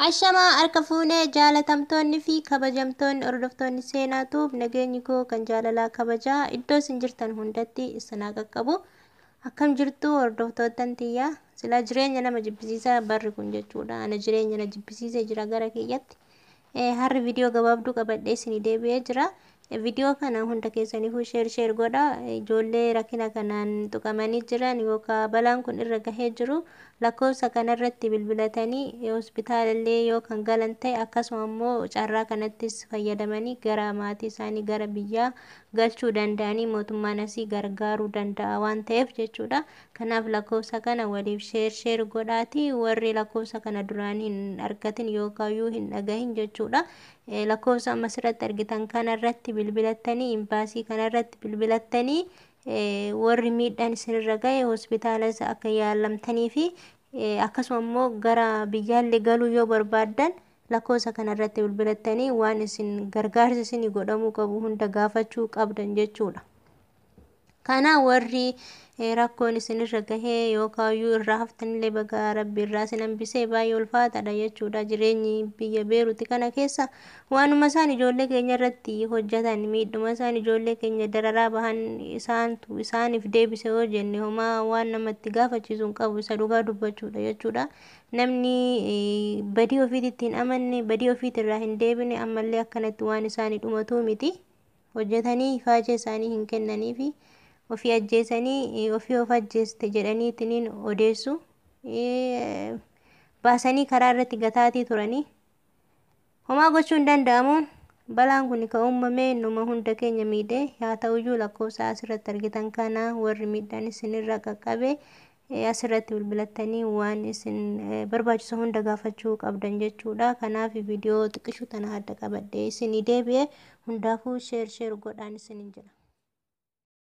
Ashamaa harka fuunee jaalatamtoonni fi kabajamtoonni hordoftoonni seenaatuuf nageenyi koo kan jaalalaa kabajaa iddoo isin jirtan hundatti isin haa qaqqabu. Akkam jirtu hordoftoottan tiyyaa? Silaa jireenya nama jibbisiisaa barri kun jechuudha. Ana jireenya na jibbisiisee jira gara kiyyatti. Harri viidiyoo gabaabduu qabadhee isinii deebi'ee jira. Viidiyoo kana hunda keessaniifuu share share godha. Ijoollee rakkina kanaan tuqamanii jiran yookaan balaan kun irra gahee jiru lakkoofsa kanarratti bilbilatanii hospitaalallee yoo kan galan ta'e, akkasuma immoo carraa kanattis fayyadamanii gara maatii isaanii gara biyyaa galchuu danda'anii mootummaan asii gargaaruu danda'a waan ta'eef jechuudha. Kanaaf lakkoofsa kana waliif share share godhaati, warri lakkoofsa kana duraan hin argatin yookaan hin dhagahin jechuudha. Lakkoofsa amma asirratti argitan kanarratti bilbilattanii, imbaasii kanarratti bilbilattanii, warri miidhaan isinirra gahe hospitaala akka yaalamtanii fi akkasuma immoo gara biyyaallee galuu yoo barbaaddan lakkoofsa kanarratti bilbilattanii waan isin gargaarsa isin godhamuu qabu hunda gaafachuu qabdan jechuudha. Kana warri rakkoon isinirra gahee yookaan irraa haftanillee baga Rabbi irraa isin hambisee. Baay'ee ulfaataadha jechuudha. Jireenyi biyya Beeruuti kana keessa waanuma isaan ijoollee keenya irratti hojjetan, miidhuma isaan ijoollee keenya dararaa bahan isaantu isaaniif deebise yoo jenne homaa waan namatti gaafachiisu hin qabu, isa dhugaa dubbachuudha jechuudha. Namni badii ofiitti hin amanne, badii ofiitirraa hin deebine ammallee akkanatti waan isaanii dhumatu miti. Hojjetanii ifaajee isaanii hin kennaniifi ofii ajjeesanii, ofii of ajjeeste jedhaniitiniin odeessu. Baasanii karaa irratti gataatii turanii. Homaa gochuu hin danda'amu. Balaan kun kan uumame numa hunda keenya miidhe. Haa ta'uyyuu lakkoofsa asirratti argitan kana warri miidhaan isinirra qaqqabe asirratti bilbilattanii waan isin barbaachisu hunda gaafachuu qabdan jechuudha. Kanaaf viidiyoo xiqqishuu tana adda qabadhee isinii deebi'e. Hundaafuu share share godhaan isinin jedha.